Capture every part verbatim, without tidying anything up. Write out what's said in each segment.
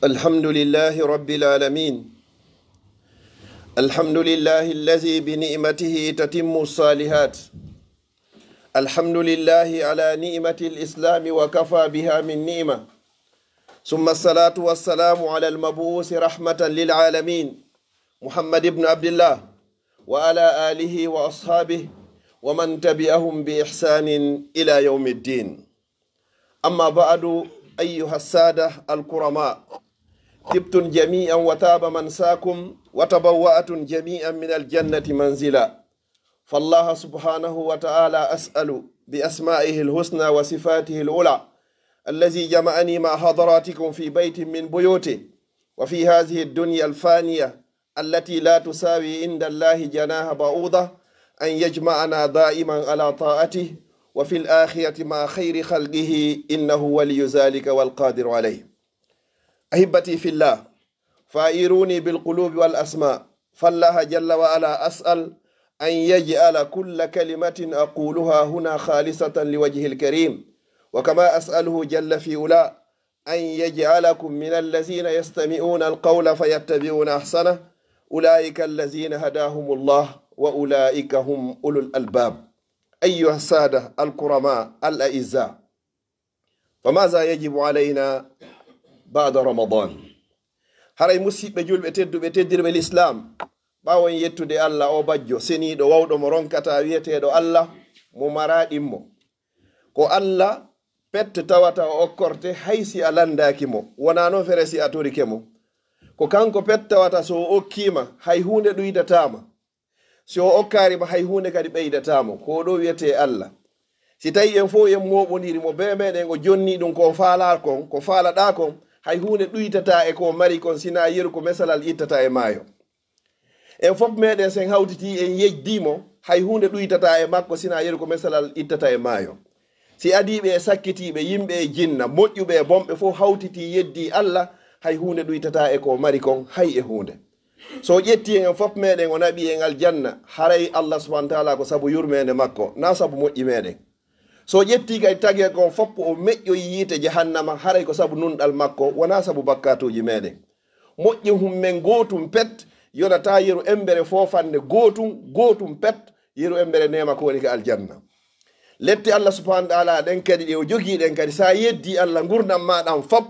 الحمد لله رب العالمين. الحمد لله الذي بنعمته تتم الصالحات. الحمد لله على نعمة الإسلام وكفى بها من نعمة. ثم الصلاة والسلام على المبعوث رحمة للعالمين محمد بن عبد الله وعلى آله وأصحابه ومن تبعهم بإحسان إلى يوم الدين. أما بعد، أيها السادة الكرماء، طبتم جميعا وطاب ممشاكم وتبوأتم جميعا من الجنة منزلا. فالله سبحانه وتعالى أسأل بأسمائه الحسنى وصفاته العلى الذي جمعني مع حضراتكم في بيت من بيوته وفي هذه الدنيا الفانية التي لا تساوي عند الله جناح بعوضة أن يجمعنا دائما على طاعته وفي الآخرة مع خير خلقه إنه ولي ذلك والقادر عليه. أحبتي في الله، فأعيروني بالقلوب والأسماع، فالله جل وعلا أسأل أن يجعل كل كلمة أقولها هنا خالصة لوجهه الكريم، وكما أسأله جل في علاه أن يجعلكم من الذين يستمعون القول فيتبعون أحسنه، أولئك الذين هداهم الله وأولئك هم أولو الألباب. أيها السادة الكرماء الأعزاء، فماذا يجب علينا بعد رمضان؟ Haray musiɓɓe julɓe tedduɓe, teddirɓe lislaam, ɓaawo en yettude Allah, o bajjo seniiɗo, wawɗo mo ronkata, wi'eteeɗo Allah, mo maraa ɗimmo. Ko Allah pet tawata o okkorte, hay si a landaaki mo, wonaa noon feere si a torike mo. Ko kanko pet tawata so o okkii ma, hay huunde ɗuytataa ma. Si o okkaari ma, hay huunde kadi ɓeydataa mo. Ko o ɗo wi'etee Allah. Si tawi en fof en mooɓondiri mo, bee meɗen o jonni ɗum ko faalaa kon, ko faalaɗaa kon, hay huunde ɗuytataa e ko mari kon, sinaa yeru ko mesalal ittata e maayo. En fof meɗen, sen hawtitii, en yejjii mo, hay huunde ɗuytataa e makko, sinaa yeru ko mesalal ittata e maayo. Si adiiɓe e sakkitiiɓe, yimɓe e jinna, moƴƴuɓe e bonɓe fof hawtitii yeddii Allah, hay huunde ɗuytataa e ko mari kon, hay e huunde. So o ƴettii en, en fof meɗen, o naɓi en aljanna, haray Allah subhanahu wa taala ko sabu yurmeende makko, naa sabu moƴƴi meɗen. So o ƴettii kadi tagi kon fof, o meƴƴoyi yiite jahannama, haray ko sabu nunɗal makko, wonaa sabu bakkaatuuji meɗen. Moƴƴi hum men gootum pet, yonataa yeru embere foofannde gootum, gootum pet, yeru embere neema ko woni ka aljanna. Lette Allah subhanahu wa taala ɗen kadi ɗe o jogii ɗen kadi, sa yeddii Allah, ngurndan maa ɗan fop,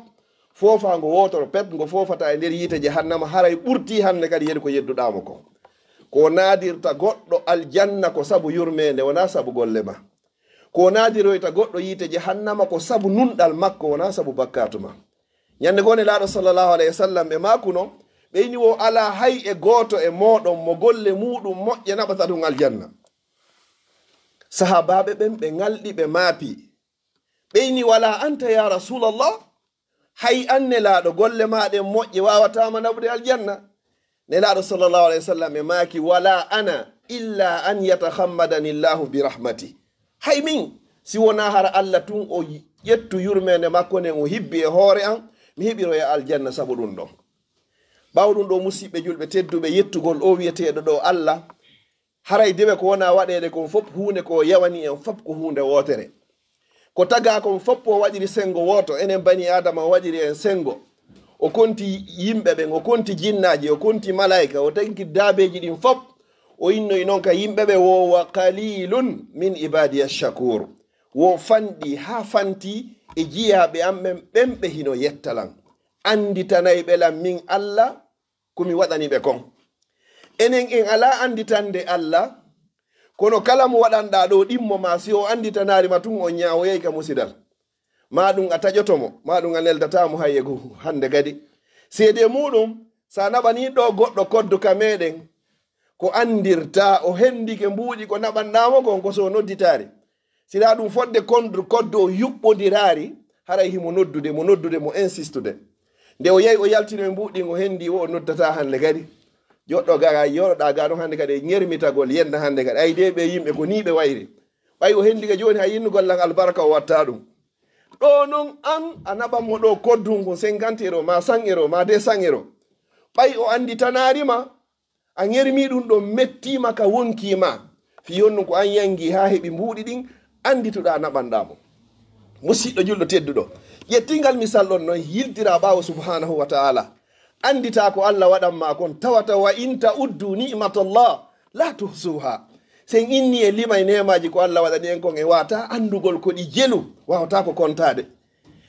foofaango wootoro pet ngo foofataa e nder yiite jahannama, haray ɓurtii hannde kadi yeru ko yedduɗaa mo kon. Ko naadirta goɗɗo aljanna ko sabu yurmeende, wonaa sabu golle ma. Ko naadiroyta goɗɗo yiite jahannama ko sabu nunɗal makko, wonaa sabu bakkaatu ma. Ñande goo Nelaaɗo sallallahu alayhi wa sallam ɓe maakuno, ɓe ini wo alaa hay e gooto e mooɗon mo golle muuɗum moƴƴe naɓata ɗum aljanna. Sahaabaaɓe ɓen ɓe ŋalɗi, ɓe maapi. Ɓe ini, "Walaa anta ya Rasuulallah?" Hay an Nelaaɗo, golle maa ɗen moƴƴe waawataama naɓude aljanna. Nelaaɗo sallallahu alayhi wa sallam e maaki, "Walaa ana illa an yatahammadani Allahu bi rahmati." Hay min, si wonaa hara Allah tun o ƴettu yurmeende makko nden o hibbi e hoore an, mi heɓiroya aljanna sabu ɗum ɗon. Ɓaawo ɗum ɗo, musiɓɓe julɓe tedduɓe, yettugol o wi'eteeɗo ɗo Allah, haray dewe ko wona waɗeede kon fop, huunde ko yawani en fop ko huunde wootere. Ko tagaa kon fop o waɗiri senngo wooto, enen bani Aadama o waɗiri en senngo. O konti yimɓe ɓen, o konti jinnaaji, o konti malaa'ika, o tanki daabeeji ɗin fop. O innoyi non ka yimɓe ɓe, wo wa qalilun min ibadiya shakur. Wo fanɗi haa fanti e jiyaaɓe am ɓen, ɓen ɓe hino yetta lan, annditanayɓe lan min Allah ko mi waɗani ɓe kon. Enen en alaa annditande Allah, kono kala mo waɗanɗaa ɗoo ɗimmo maa, si o annditanaari ma tun, on ñaawoyay ka musidal. Maa ɗum a taƴoto mo, maa ɗum a neldataa mo hay e goo hannde kadi. Seedee muuɗum, so a naɓanii ɗoo goɗɗo koddu ka meɗen, ko anndirtaa o hendike mbuuɗi ko naɓanɗaa mo kon, ko so o nodditaari. Sila ɗum fodde kondru koddu o yuɓɓondiraari, haray himo noddude mo, noddude mo, insistude. Nde o yahi o yaltino e mbuuɗi ɗin, o hendi o, o noddataa hannde kadi. Joɗɗo ga, ga, yoɗoɗaa ga ɗon hannde kadi e ŋermitagol, yenda hannde kadi. Ay de ɓe yimɓe ko nii ɓe wayri. Ɓay o hendi ka jooni hay innugol lan albarka o watta ɗum. Ɗoo non an a naɓan mo ɗoo koddu ngun cinquante euro, ma cent euro, ma deux cents euro. Ɓay o annditanaari ma, a ŋermii ɗum ɗon, mettii ma ka wonkii ma. Fii honɗum? Ko an yanngii haa heɓi mbuuɗi ɗin, anndituɗaa naɓanɗaa mo. Musiɗɗo julɗo tedduɗo, Yettingal misal ɗon non yiltira ɓaawo subhanahu wa ta'ala. Andita ko Allah waɗan ma kon, tawata wa in ta'uddu ni'matallah la tuhsuha. Sen inni e limay nemaji ko Allah waɗani en kon, e wata andugol ko ɗi jelu, wawata ko kontade.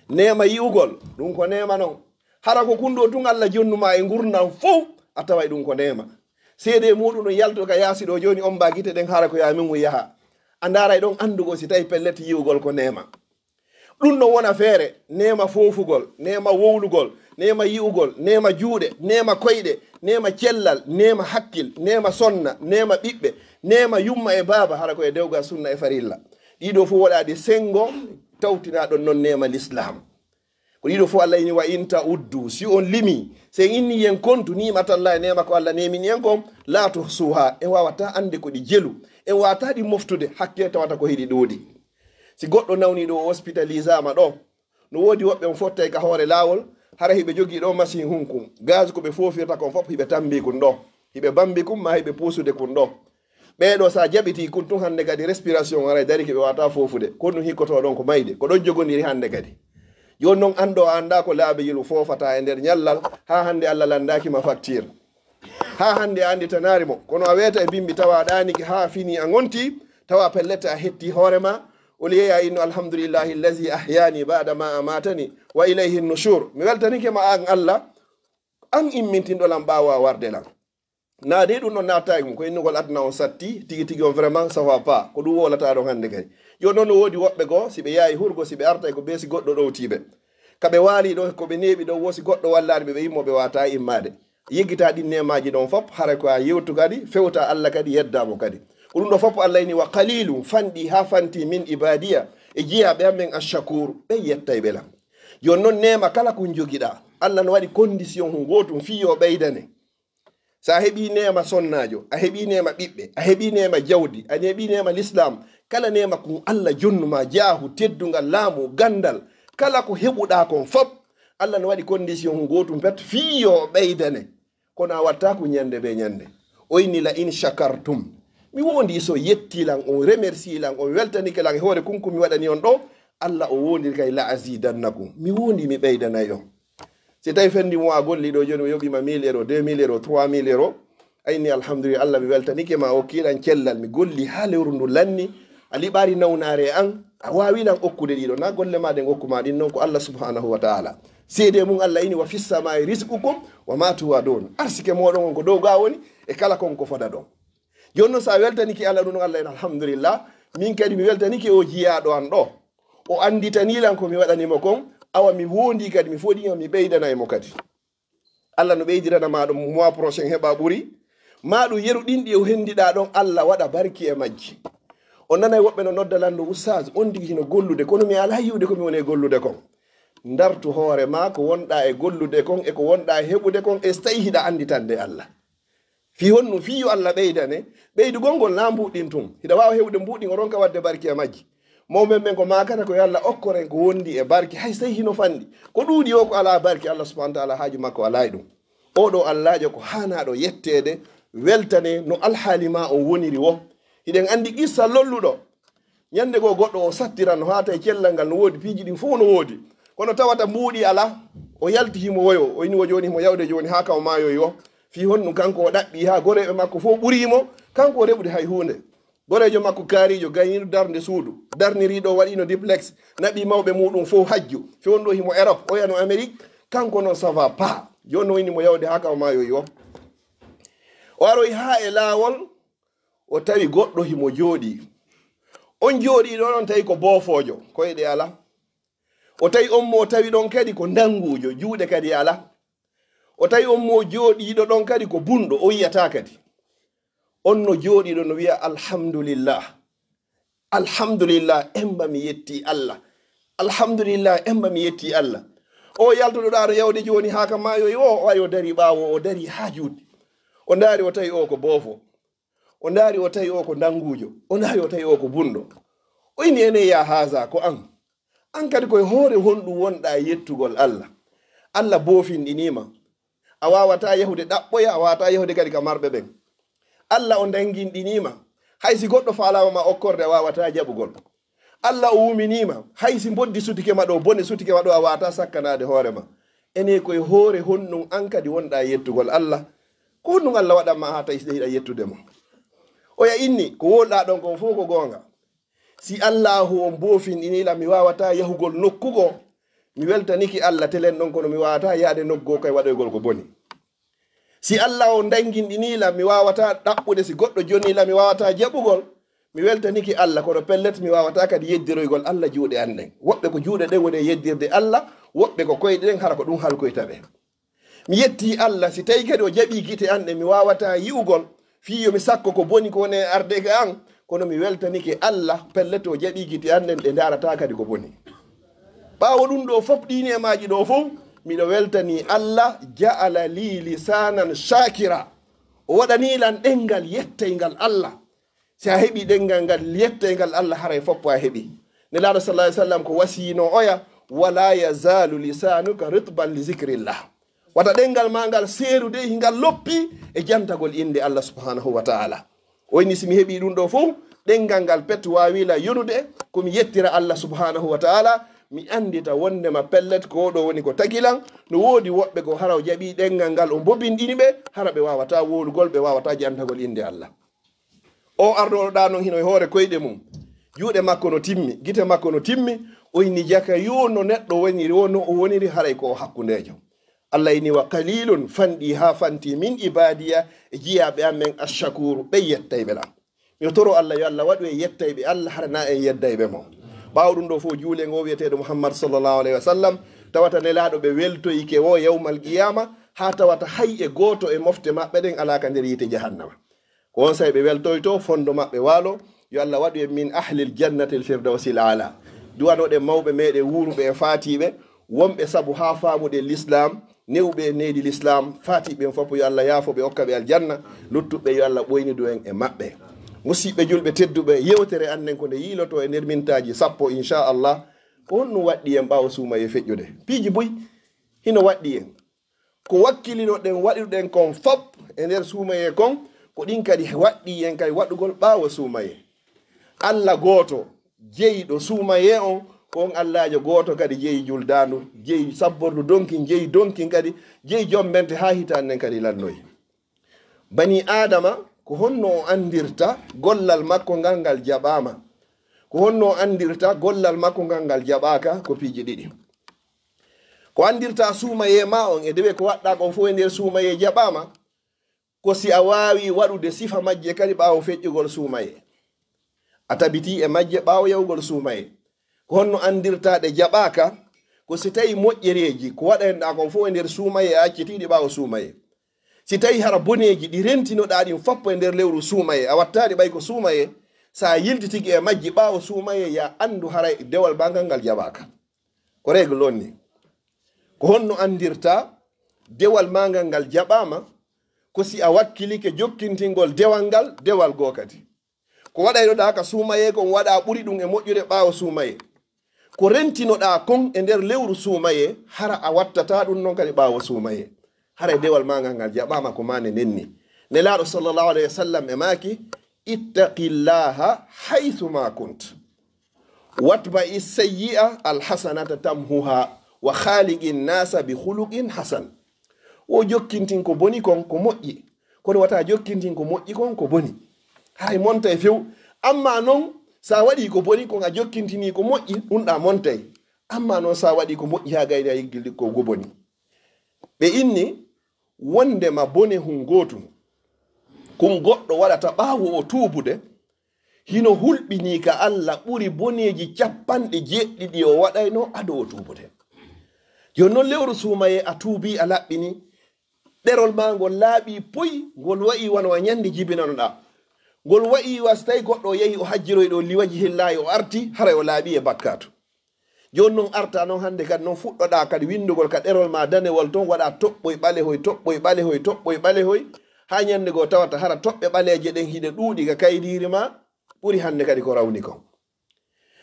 Nema yi'ugol, ɗum ko nema non. Hara ko kundo tun Allah jonnuma e ngurndan fow, a taway ɗum ko nema. Seede muɗum no yalto ka yaasi ɗo joni, on mba gite ɗen hara ko ya min yaha. A ndaray ɗon andugol si tawi pellet yi'ugol ko nema. Ɗum no wona feere, nema foofugol, nema wowlugol, nema yi'ugol, nema juuɗe, nema koyɗe, nema cellal, nema hakkil, nema sonna, nema ɓiɓɓe, nema yumma e baaba, hara ko e dewgal sunna e farilla. Ɗiɗo fof waɗaɗi sengo, tawtinaɗon non nema l'islam. Ko ɗiɗo fof Allah ini wa in ta'uddu, si on limi, si en inni yen kontu ni'matallahi, nema ko Allah nemini en kon, la tuhsuha, en wawata ande ko ɗi jelu, en wawata ɗi moftude, hakke tawata ko hiɗi ɗuuɗi. Si goɗɗo nawniɗo o hospitalisama ɗo, no woodi woɓɓe on fottay ka hoore laawol, hara hiɓe jogii ɗo machine hun kun. Gaz ko ɓe foofirta kon fof hiɓe tambi kun ɗo. Hiɓe bambi kun ma hiɓe puusude kun ɗo. Ɓee ɗo sa jaɓiti kun tun hannde kadi respiration aray darike ɓe wata foofude. Ko ɗum hikkoto ɗon ko mayde. Ko ɗon jogondiri hannde kadi. Jooni non anndo a annda ko laabi yilu foofata e nder ñallal, haa hannde Allah lanndaki ma facture. Haa hannde a anndi tanaari mo. Kono a weeta e bimbi tawa a ɗaanike haa fini a ngonti, tawa pellet a hetti hoore ma. O liyeya inno alhamdulillahi allazi ahyani ba'da ma amatani wa ilayhi nushur. Mi weltanike ma an Allah, an immintinɗo lan ɓaawo a warde lan. Na de ɗum ɗon natta e mum, ko innugol aduna on satti, tigi tigi on vraiment ça va pas. Ko ɗum wolata ɗon hannde kadi. Yo noon no woodi woɓɓe goo, si ɓe yaayi hurgo, si ɓe artay ko bee si goɗɗo ɗowtii ɓe. Ka ɓe waali ɗo, ko ɓe neeɓi ɗo, wo si goɗɗo wallaani ɓe, ɓe immo ɓe waata immaade. Yeggita ɗin neemaaji ɗon fop, hara ko a yewtu kadi, fewta Allah kadi, yedda mo kadi. Ko ɗum ɗo fop Allah ini wa qalilun, fanɗi haa fanti min ibadiya, e jiyaaɓe am ɓen ash-shakur, ɓe yettay ɓe lan. Jooni noon neema kala ko jogiɗaa, Allah no waɗi condition hun gootum fii yo ɓeydane. So a heɓii neema sonnaajo, a heɓii neema ɓiɓɓe, a heɓii neema jawdi, a heɓii neema l'islam, kala neema kun Allah jonnu ma, jaahu, teddungal, laamu, ganndal, kala ko heɓuɗaa kon fop, Allah no waɗi condition gootum pet fii yo ɓeydane. Kono a watta ko ñande be ñande. O inni la in shakartum. Mi wondi so yetti lan, on remercie lan, on weltanike lan e hoore kun ko mi waɗani on ɗo, Allah o wondiri kay la azidannakum. Mi wondi mi ɓeydanay on. Si tawi fendi mo a golli ɗo jooni, o yoɓima mille euro, deux mille euro, trois mille euro, a inni alhamdulillah, Allah mi weltanike ma, o kiilan cellal, mi golli haa lewru ndu lanni, a liɓari nawnaare e an, a waawi lan okkude ɗiɗo, na golle ma ɗen okku ma ɗin, non ko Allah subhanahu wa ta'ala. Seede mum Allah ini wa fis samai rizqukum wa ma tuwadun. Arsike moɗon on ko dow ga woni, e kala kon ko foda ɗon. Jooni non, so a weltanike Allah ɗum, Allah en alhamdulillah, min kadi mi weltanike o jiyaaɗo an ɗo. O annditanii lan ko mi waɗanimo kon, awa mi woondii kadi, mi foɗiima, mi ɓeydanay mo kadi. Allah no ɓeydirana ma ɗum mois prochain, heɓa ɓuri. Ma ɗum yeru ɗin ɗi o henndiɗaa ɗon, Allah waɗa barki e majji. O nanay woɓɓe no nodda lan no, "Ustaz, on tigi hino gollude, kono mi alaa yi'ude ko mi woni e gollude kon." Ndartu hoore ma ko wonɗaa e gollude kon e ko wonɗaa e heɓude kon, e so tawi hiɗa annditande Allah. Fii honɗum? Fii yo Allah ɓeydane. Ɓeydugol ngol na mbuuɗin tun. Hiɗa waawa heɓude mbuuɗin, o ronka waɗde barki e majji. Mawɓe men ko maakata ko yo Allah okkor en ko wondi e barki, hay so tawi hino fanɗi. Ko ɗuuɗi o ko alaa barki, Allah subhanahu wa ta'ala haaju makko alaa e ɗum. Oo ɗoo Allaajo ko haanaaɗo yetteede, weltane no alhaali ma on woniri wo. Hiɗen anndi qissa lolluɗo. Ñande goo goɗɗo o sattiran no haata e cellal ngal no woodi, piiji ɗin fof no woodi. Kono tawata mbuuɗi alaa, o yalti himo woyo, o ini wo jooni himo yawde jooni haa ka o maayoyi wo. Fii honɗum? Kanko o ɗaɓɓi haa goreeɓe makko fof ɓurii mo, kanko o reɓude hay huunde. Goreejo makko kaariijo, gayniiɗo darnde suudu, darniriiɗo waɗiino duplex, naɓi mawɓe muuɗum fof hajju, fewndo himo Europe, oya no Amérique, kanko noon ça va pas. Jooni no ini mo yawde haa ka o maayoyi wo. O aroyi haa e laawol, o tawi goɗɗo himo jooɗii. On jooɗiiɗo ɗon tawi ko boofoojo, koyɗe alaa. O tawi on mo o tawi ɗon kadi ko ndannguujo, juuɗe kadi alaa. O tawi on mo jooɗiiɗo ɗon kadi ko bunɗo, o yi'ataa kadi. On no jooɗiiɗo no wi'a, "Alhamdulillah. Alhamdulillah, emba mi yetti Allah. Alhamdulillah, emba mi yetti Allah." O yaltoɗo ɗaano yawde jooni haa ka maayoyi o, o ari o dari ɓaawo, o dari haa juuɗe. O ndaari o tawi o ko boofo. O ndaari o tawi o ko ndannguujo. O ndaari o tawi o ko bunɗo. O inni, "Ene ya haza, ko an. An kadi koye hoore honɗum wonɗaa yettugol Allah? Allah boofinɗinii ma. A waawataa yahude ɗaɓɓoya, a waawataa yahude kadi ka marɓe ɓen. Allah o ndannginɗinii ma. Hay si goɗɗo faalaama ma okkorde, a waawataa jaɓugol. Allah o wuminiima, hay si mboddi sutike ma ɗo, bone sutike ma ɗo, a waawataa sakkanaade hoore ma. Ene koye hoore honɗum an kadi wonɗaa yettugol Allah? Ko honɗum Allah waɗan ma haa tawi hiɗa yettude mo? Oya inni, ko wowlɗaa ɗon kon fof ko goonga. Si Allaahu on boofinɗinii lan, mi waawataa yahugol nokku goo. Mi weltanike Allah telen ɗon, kono mi waawataa yaade nokku goo kay waɗoygol ko boni. Si Allah on danginɗinii lan, mi waawataa ɗaɓɓude. Si goɗɗo jonnii lan, mi waawataa jaɓugol. Mi weltanike Allah, kono pellet mi waawataa kadi yeddiroygol Allah juuɗe an ɗen. Woɓɓe ko juuɗe ɗen woni e yeddirde Allah, woɓɓe ko koyɗe ɗen, hara ko ɗum halkoyta ɓe. Mi yettii Allah, si tawi kadi o jaɓii gite an ɗen, mi waawataa yi'ugol, fii yo mi sakko ko boni ko woni e arde ka an, kono mi weltanike Allah, pellet o jaɓii gite an ɗen, ɗe ndaarataa kadi ko boni. Ɓaawo ɗum ɗoo fof, ɗii ni'imaaji ɗoo fof, miɗo weltanii Allah, ja'ala lii lisaanan shaakira. O waɗanii lan ɗemngal yetteyngal Allah. Si a heɓii ɗemngal ngal yetteyngal Allah, haray fof a heɓii. Nelaaɗo sallallahu alaihi wasallam ko wasiyinoo oya, "Wala yazaalu lisaanuka ritban li zikrillah." Wata ɗemngal maa ngal seerude, hingal loppi e jantagol innde Allah subhanahu wa ta'ala. O inni, si mi heɓii ɗum ɗoo fof, ɗemngal ngal pet waawii lan yonude, ko mi yettira Allah subhanahu wa ta'ala, mi anndita wonndema pellet ko ɗoo woni ko tagi lan. No woodi woɓɓe ko hara o jaɓii ɗemngal ngal, o mbobinɗini ɓe, hara ɓe waawataa wowlugol, ɓe waawataa jantagol innde Allah. O arnooɗo ɗaa non hino e hoore koyɗe mum. Juuɗe makko no timmi, gite makko no timmi, o inni jaka yo no neɗɗo woniri, wo no o woniri, haray ko o hakkundeejo. Allah inni, "Wa qalilun," fanɗi haa fanti, "min ibadiya," e jiyaaɓe an men, "ash-shakuru," ɓe yettayɓe lan. Yo toro Allah, yo Allah waɗu en yettayɓe Allah, hara na en yeddayɓe mo. Ɓaawo ɗum ɗoo fof, juulen o wiyeteeɗo Muhammad sallallahu alaihi wasallam, tawata Nelaaɗo ɓe weltoyike o yawmal qiyama, haa tawata hay e gooto e mofte maɓɓe ɗen alaa ka nder yiite jahannama. Ko on saa'i ɓe weltoyto, fondo maɓɓe waalo. Yo Allah waɗu en min ahlil jannatil firdawsil aala. Du'anoɗen mawɓe meɗen wuuruɓe e faatiiɓe, wonɓe sabu haa faamuɗen Lislaam, ne'uɓe e needi Lislaam, faatiiɓe en fof yo Allah yaafo ɓe, okka ɓe aljanna, luttuɓe yo Allah ɓoynidu en e maɓɓe. Musiɓɓe julɓe tedduɓe, yewtere an nden ko nde yiiloto e nder mintaaji sappo, inchallah. Ko honɗum waɗɗii en ɓaawo suumayee feƴƴude? Piiji buy hino waɗɗii en. Ko wakkilinoɗen, waɗuɗen kon fop e nder suumayee kon, ko ɗin kadi waɗɗii en kadi waɗugol ɓaawo suumayee. Allah gooto, jeyɗo suumayee on, ko on Allaajo gooto kadi jeyi juldaandu, jeyi sabbordu donkin, jeyi donkin kadi, jeyi jombente haa hitaande nden kadi lannoyi. Banii Aadama, ko honno o anndirta gollal makko ngal, ngal jaɓaama? Ko honno o anndirta gollal makko ngal, ngal jaɓaaka? Ko piiji ɗiɗi. Ko anndirta suumayee maa on e dewe ko waɗɗaa kon fof e nder suumayee jaɓaama, ko si a waawii waɗude sifa majje kadi ɓaawo feƴƴugol suumayee. A tabitii e majje ɓaawo yahugol suumayee. Ko honno anndirta ɗe jaɓaaka? Ko si tawii moƴƴereeji ko waɗanɗaa kon fof e nder suumayee, a accitii ɗi ɓaawo suumayee. Si tawii hara boneeji ɗi rentinoɗaa ɗin fop e nder lewru suumayee, a wattaa ɗi ɓay ko suumayee, si a yiltitike e majji ɓaawo suumayee, yo a anndu haray dewal maa ngal, ngal jaɓaaka. Ko règle on ni. Ko honno anndirta dewal maa ngal, ngal jaɓaama? Ko si a wakkilike jokkintingol dewal ngal, dewal goo kadi. Ko waɗaynoɗaa ka suumayee kon, waɗa ɓuri ɗum e moƴƴude ɓaawo suumayee. Ko rentinoɗaa kon e nder lewru suumayee, hara a wattataa ɗum non kadi ɓaawo suumayee. Haray dewal maa ngal, ngal jaɓaama, ko maande nden ni. Nelaaɗo sallallahu alayhi wa sallam e maaki, "Ittaqillaha haythu ma kunt. Watba'i sayyi'a alhasanata tamhuha, wa khaliqin nasa bi khuluqin hasan." O jokkintin ko boni kon ko moƴƴi, kono wata jokkintin ko moƴƴi kon ko boni. Haray montay few. Amma non, sa waɗi ko boni kon, a jokkintini ko moƴƴi, ɗum ɗa montay. Amma non, sa waɗi ko moƴƴi haa gayni a yiggildi ko, ko boni. Ɓe inni wondema bone hun gootun, kun goɗɗo waɗata ɓaawo o tuubude, hino hulɓinii ka Alla ɓuri boneeji capanɗe jeeɗiɗi o waɗayno ado o tuubude. Jooni non, lewru suumayee, a tuubii, a laɓɓinii, ɗerol maa ngol laaɓii poy, ngol wa'ii wano a ñande jibinanoɗaa. Ngol wa'ii wa si tawii goɗɗo o yahii o hajjiroyi ɗo liwaji hillaayi, o arti, haray o laaɓii e bakkaatu. Jooni non, arta non hannde kadi non fuɗɗoɗaa kadi winndugol ka ɗerol maa danewol ton, waɗa toɓɓoy ɓalehoy, toɓɓoy ɓalehoy, toɓɓoy ɓalehoy, haa ñande goo tawata hara toɓɓe ɓaleeje ɗen hiɗe ɗuuɗi ka kaydiiri maa, ɓuri hannde kadi ko rawni kon.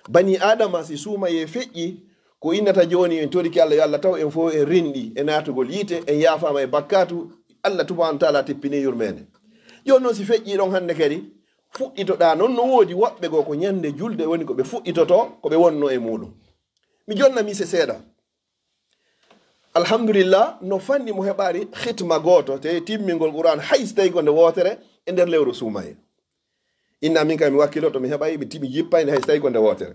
Banii Aadama, si suumayee feƴƴii, ko innata jooni, en torike Alla, yo Alla taw en fof en rinɗi e naatugol yiite, en yaafaama e bakkaatu, Alla subhaanahu wa taala tippinii yurmeende. Jooni non, si feƴƴii ɗon hannde kadi, fuɗɗitoɗaa noon, no woodi woɓɓe goo ko ñande julde woni ko ɓe fuɗɗitotoo, ko ɓe wonnoo e muuɗum. Mi jonna mise seeɗa. Alhamdulillah, no fanɗi mo heɓaari hitma gooto, te timmingol Qur'an, hay so tawii ko nde wootere e nder lewru suumayee. Inna min kam mi wakkiloto, mi heɓay, mi timi jippayde, hay so tawii ko nde wootere.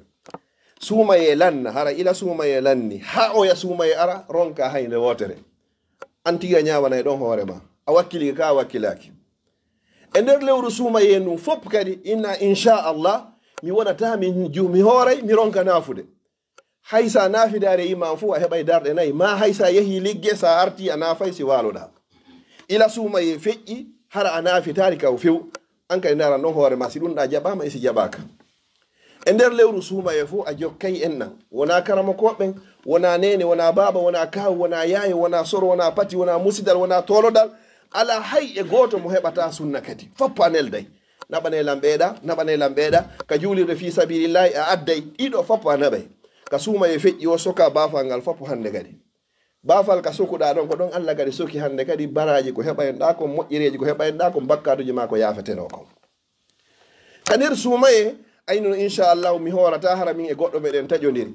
Suumayee lanna, hara ila suumayee lanni, haa oya suumayee ara, ronka hay nde wootere. An tigi a ñaawanay ɗon hoore ma. A wakkili ka, a wakkilaaki. E nder lewru suumayee ndun fof kadi, inna inchallah, mi wonata, mi ju-, mi hooray, mi ronka naafude. Hay sa naafidaare imaam fuu, a heɓay darɗe nayi. Ma hay sa yehii ligge, sa artii, a naafay si waaloɗaa. Ila suumayee feƴƴi, hara a naafitaali kaw few. An kadi ndaran ɗon hoore ma, si ɗun ɗa jaɓaama e si jaɓaaka. E nder lewru suumayee fuu, a jokkay enɗan. Wonaa karamokooɓe ɓen, wonaa neene, wonaa baaba, wonaa kaawu, wonaa yaaye, wonaa soro, wonaa pati, wonaa musidal, wonaa toolodal. Alaa hay e gooto mo heɓataa sunna kadi. Foppo a nelday. Naɓanee lan ɓeeɗa, naɓanee lan ɓeeɗa. Ka juulirde fii sabiilillaahi a adday, ɗiɗo fof a naɓay. Ka suumayee feƴƴi o soka baafal ngal fof hannde kadi. Baafal ka sokuɗaa ɗon, ko ɗon Alla kadi soki hannde kadi baraaji ko heɓayen ɗaa kon, moƴƴereeji ko heɓayen ɗaa kon, bakkaatuuji maa ko yaafetenoo kon. Ka nder suumayee, aynu no inchallahu mi hoorataa hara min e goɗɗo meɗen taƴondiri.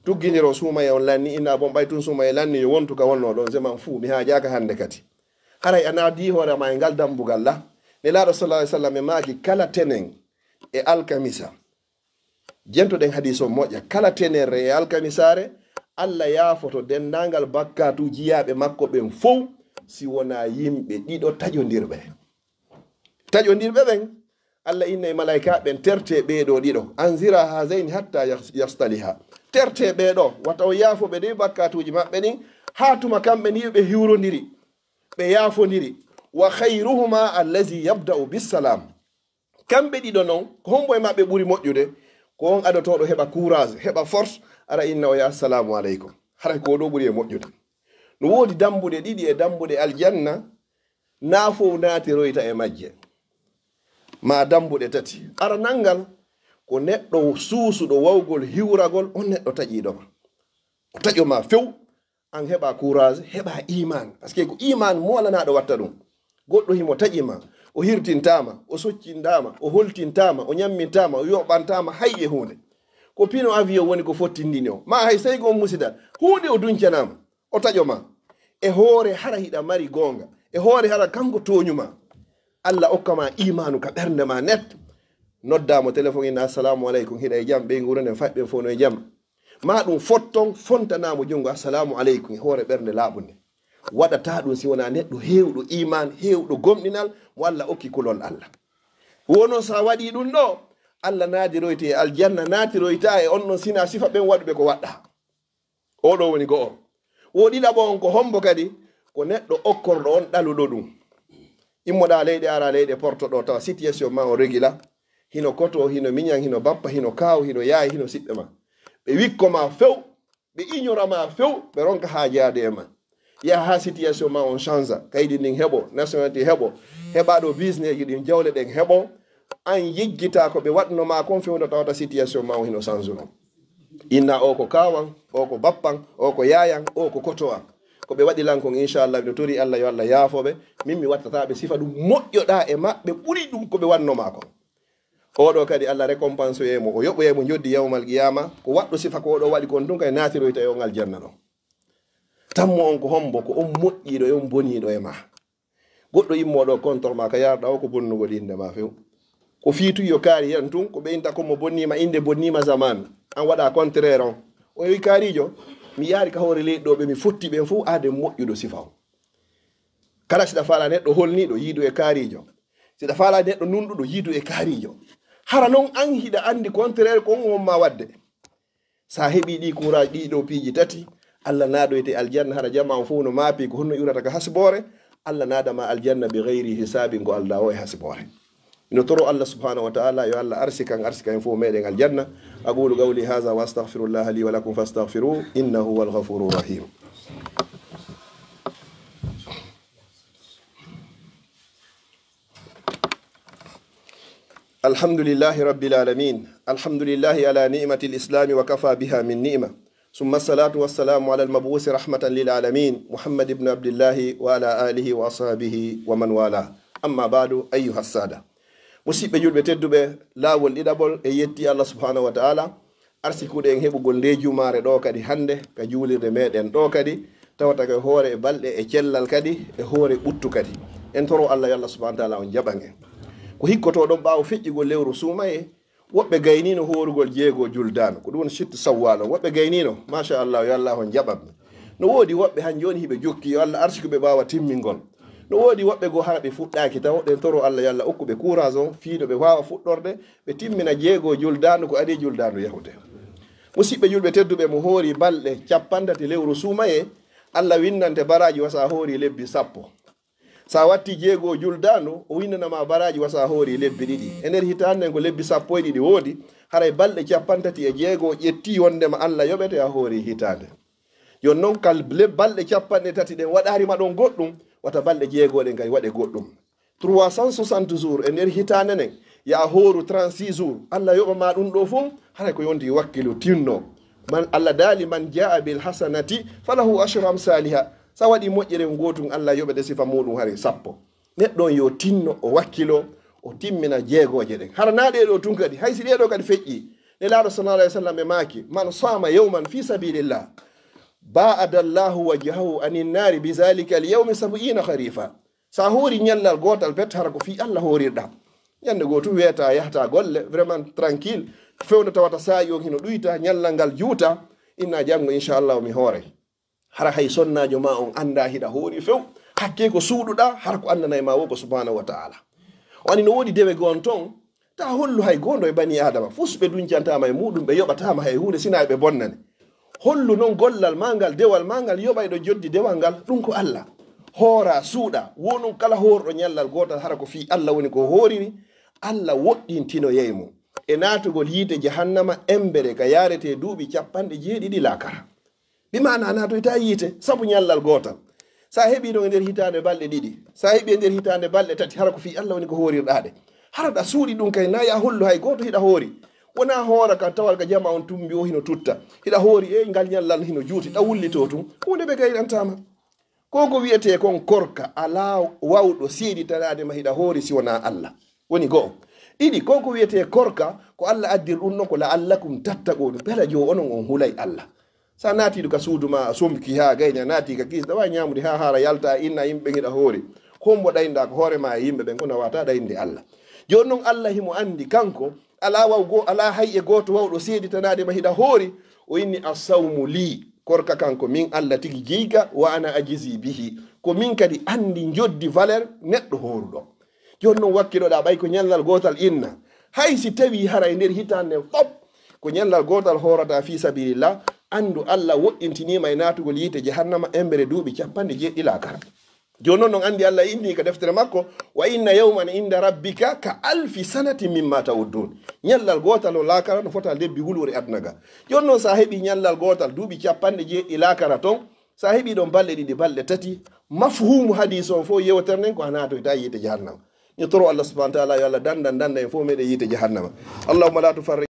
Tuggindiroo suumayee on lanni, inna bon ɓay tun suumayee lanni yo wontu ka wonnoo ɗon zaman fuu, mi haajaaka hannde kadi. Haray a naadii hoore ma e ngal dambugal la. Nelaaɗo sallallahu alaihi wasallam e maaki kala tenen e alkamisa. Jentoɗen hadiis on moƴƴa. Kala tenerre e alkamisaare, Alla yaafoto denndaangal bakkaatu jiyaaɓe makko ɓen fow si wonaa yimɓe ɗiɗo taƴondirɓe. Taƴondirɓe ɓen, Alla inna e malaykaaɓe ɓen, "Tertee ɓee ɗoo ɗiɗo. Anzira hazayni hatta yas-, yastaliha." Tertee ɓee ɗoo, wata on yaafo ɓe dey bakkaatuuji maɓɓe ɗin, haa tuma kamɓe ni ɓe hiwrondiri, ɓe yaafondiri. "Wa khayruhuma allazi yabda'u bissalam." Kamɓe ɗiɗo non, ko hombo e maɓɓe ɓuri moƴƴude? Ko on adotooɗo heɓa courage, heɓa force, ara inna o ya assalamu aleykum. Haray ko o ɗoo ɓuri e moƴƴude. No woodi dambuɗe ɗiɗi e dambuɗe aljanna, naa fow naatiroyta e majje. Ma dambuɗe tati. Aranal ngal, ko neɗɗo suusuɗo wawgol hiwragol, on neɗɗo taƴiiɗo ma. O taƴo ma few, an heɓa courage, heɓa iman. Parce que ko iman moolanaaɗo watta ɗum. Goɗɗo himo taƴi ma, o hirtintaama, o soccintaama, o holtintaama, o ñammintaama, o yoɓantaama hay e huunde. Ko pino avion woni ko fottindini o. Ma hay sey ko on musidal, huunde o duncanaama, o taƴo ma. E hoore hara hiɗa mari goonga, e hoore hara kanko tooñu ma. Alla okka ma imaanu ka ɓernde ma net. Noddaa mo téléphone ina, "Assalamu aleykum, hiɗa e jam?" Ɓeyngu nden faɗɓe fof no e jam. Ma ɗum fotton, fontanaamo junngo, "Assalamu aleykum," e hoore ɓernde laaɓunde. Waɗataa ɗum si wonaa neɗɗo heewɗo iman, heewɗo gomɗinal, mo Alla okki kulol Alla. Wono so a waɗii ɗum ɗo, Alla naadiroyte e aljanna, naatiroyta e on non sina sifa ɓen waɗuɓe ko waɗɗa. Oo ɗoo woni go'o. Wo ɗiɗaɓo on ko hombo kadi? Ko neɗɗo okkorɗo on ɗaluɗo ɗum. Immoɗaa leyɗe, araa leyɗe Porto ɗoo, tawa situation ma on regila. Hino koto, hino miñan, hino bappa, hino kaaw, hino yaaye, hino siɓɓe ma. Ɓe wikko ma few, ɓe ignora ma few, ɓe ronka haajaade e ma. Yaha haa situation ma on change, kaydi ndin heɓo, nationalité heɓo, heɓa ɗo business ji ɗin, jawle ɗen heɓo. An yejjita ko ɓe waɗno ma kon fewndo tawata situation ma on hino change no. Inna o ko kaawan, o ko bappan, o ko yaayan, o ko koto an. Ko ɓe waɗi lan kon, inchallah, miɗo tori Allah yo Allah yaafo ɓe. Min mi wattata ɓe sifa ɗum moƴƴoɗa e maɓɓe ɓuri ɗum ko ɓe wanno ma kon. Oɗo kadi Allah récompense e mo, o yoɓoye mo njoddi yawmal qiyama. Ko waɗɗo sifa ko oɗo waɗi kon tun kay natiroyta e on aljanna ɗon. Tammo on ko hombo? Ko on moƴƴiɗo e on boniɗo e ma. Goɗɗo immoɗo contre ma ka yarɗa o ko bonnugol inde ma few. Ko fiituyo kaari hen tun, ko ɓe inta ko mo bonnima inde, bonnima zaman. An waɗa contraire on. O wi kaarijo, mi yaari ka hoore leydi ɗo ɓe mi fotti ɓen fof aade moƴƴuɗo sifa o. Kala siɗa faala neɗɗo holniɗo yiidu e kaarijo. Siɗa faala neɗɗo nunɗuɗo yiidu e kaarijo. Hara non an hiɗa andi contraire ko on wonma wadde. Sa heɓi ɗi courage ɗi ɗo piiji tati, Allah naɗoyte aljanna, hara jama on fof no maapi ko honno iwrata ka hasboore, Allah naɗama aljanna bi gayri hisabin, ko Allah o e hasboore. Ino toro Allah subhanahu wa ta'ala yo Allah arsikan, arsika en fof meɗen aljanna. Aqulu qawli hadha wa astaghfirullah li wa lakum fastaghfiruhu innahu huwal ghafurur rahim. الحمد لله رب العالمين. الحمد لله على نعمة الإسلام وكفى بها من نعمة. ثم الصلاة والسلام على المبعوث رحمة للعالمين محمد بن عبد الله وعلى آله وأصحابه ومن والاه. أما بعد أيها السادة. Musidɓe julɓe tedduɓe, laawol ɗiɗaɓol e yetti Allah subhanahu wa ta'ala, arsikuɗe en heɓugol nde jumaare ɗo kadi hannde, ka juulirde meɗen ɗo kadi, tawata ko e hoore e balɗe e cellal kadi, e hoore ɓuttu kadi. En toro Allah yo Allah subhanahu wa ta'ala on jaɓan en. Ko hikkoto ɗon ɓaawo feƴƴugol lewru suumaye, woɓɓe gaynino hoorugol jeego juldaano, ko ɗum woni sittu sawwal on. Woɓɓe gaynino, machallah, yo Allah on jaɓan ɓe. No woodi woɓɓe han jooni hiɓe jokki, yo Allah arsiku ɓe ɓaawa timmingol. No woodi woɓɓe goo hara ɓe fuɗɗaaki taw, ɗen toro Allah yo Allah okku ɓe courage on, fii no ɓe waawa fuɗɗorde, ɓe timmina jeego juldaandu ko adii juldaandu yahude. Musidɓe julɓe tedduɓe, mo hoori balɗe cappanɗe tati lewru suumaye, Allah winnante baraaji wa sa hoori lebbi sappo. Sa watti jeego juldaandu, o winnana ma baraaji wa sa hoori lebbi ɗiɗi. E nder hitaande nden ko lebbi sappo e ɗiɗi woodi, haray balɗe cappanɗe tati e jeego ƴetti wondema Allah yoɓete a hoori hitaande. Jooni non kal le-, balɗe cappanɗe tati ɗen waɗaari ma ɗon goɗɗum, wata balɗe jeego ɗen kadi waɗe goɗɗum. Trois cent soixante jours e nder hitaande nden, ya hooru trente-six jours. Allah yoɓa ma ɗum ɗo fof, haray ko yonti wakkilu tinno. Man, Allah daali, "Man jaa bil hasanati falahu ashru amsaliha." Sa waɗi moƴƴere ngootum, Allah yoɓete sifa muɗum haray sappo. Neɗɗo on yo tinno, o wakkilo, o timmina jeegooje ɗen. Hara na ɗee ɗo tun kadi, hay si ɗee ɗo kadi feƴƴi. Nelaaɗo sallallahu alayhi wa sallam ɓe maaki, "Man sama yawman fi sabilillah, ba'ada Allahu wajhahu anin nari bi zalika al yawmi sab'ina kharifa." Sa hoori ñallal gootal bet, hara ko fii Allah hoorirɗa. Ñande goo tun weeta, yahta golle, vraiment tranquille. Fewndo tawata saa'i on hino ɗuyta, ñallal ngal juuta, inna janngo inchallahu mi hooray. Hara hay sonnaajo ma on annda hiɗa hoori few, hakkee ko suuɗuɗa, hara ko anndanay ma wo ko subhanahu wa ta'ala. O andi no woodi dewe goo on ton, ta hollu hay gooto e bani Aadama, fus ɓe duncantama e muɗum, ɓe yoɓatama hay huunde, sina ɓe bonnane. Hollu non gollal ma ngal, dewal ma ngal, yoɓayɗo joddi dewal ngal, ɗum ko Allah. Hoora, suuɗa, wo non kala hoorɗo ñallal gootal, hara ko fii Allah woni ko hooriri, Allah woɗɗintinoyay mo e naatugol yiite jahannama embere ka yaarete duuɓi cappanɗe jeeɗiɗi laakara. Bi maana a naatoyta yiite sabu ñallal gootal. Sa heɓi ɗon e nder hitaande balɗe ɗiɗi, sa heɓi e nder hitaande balɗe tati, hara ko fii Allah woni ko hoorirɗa ɗe. Hara ɗa suuɗi ɗum kay, na ya hollu hay gooto hiɗa hoori. Wona hoora ka tawal ka jama on tumbi o hino tutta. Hiɗa hoori e ngal ñallal hino juuti, ɗa wullito tun. Huunde ɓe gayrantama. Ko ko wiyetee kon korka, alaa wawɗo seeditanaade ma hiɗa hoori si wonaa Allah. Woni go'o. Ɗiɗi, ko ko wiyetee korka, ko Allah addir ɗum non ko la'allakum tattaqun. Bela jo onon on hulay Allah. Sa naati ɗo ka suudu ma, a somki haa gayni, a naati ka kiis, ɗa waawi ñaamude haa haara yalta, inna yimɓe ɓen hiɗa hoori. Hombo ɗaynɗa ko hoore ma e yimɓe ɓen, kono a wata ɗaynde Allah. Jooni non Allah himo andi kanko, alaa waw go-, alaa hay e gooto wawɗo seeditanaade ma hiɗa hoori. O inni, "As-sawmu lii." Korka kan ko min Allah tigi jeyka, "wa ana ajizi bihi." Ko min kadi andi njoddi valeur neɗɗo hooruɗo. Jooni non wakkiloɗa ɓay ko ñallal gootal inna. Hay si tawi hara e nder hitaande fof ko ñallal gootal hoorata fi sabilillah, andu Allah woɗɗintinima e naatugol yiite jahannama embere duuɓi cappanɗe jeeɗiɗi laakara. Jooni non, non andi Allah inni ka deftere makko, "Wa inna yawman inda rabbika ka alfi sanatin mimma ta'uddun." Ñallal gootal o laakara no fota lebbi wuluure aduna ga. Jooni non sa heɓi ñallal gootal duuɓi cappanɗe jeeɗiɗi laakara ton, sa heɓi ɗon balɗe ɗiɗi, balɗe tati, mafhumu hadis on fof yewtere nden ko a naatoyta yiite jahannama. Yo toro Allah subhanahu wa ta'ala yo Allah dandan, dandan en fof meɗen yiite jahannama. Allahumma la tufarriq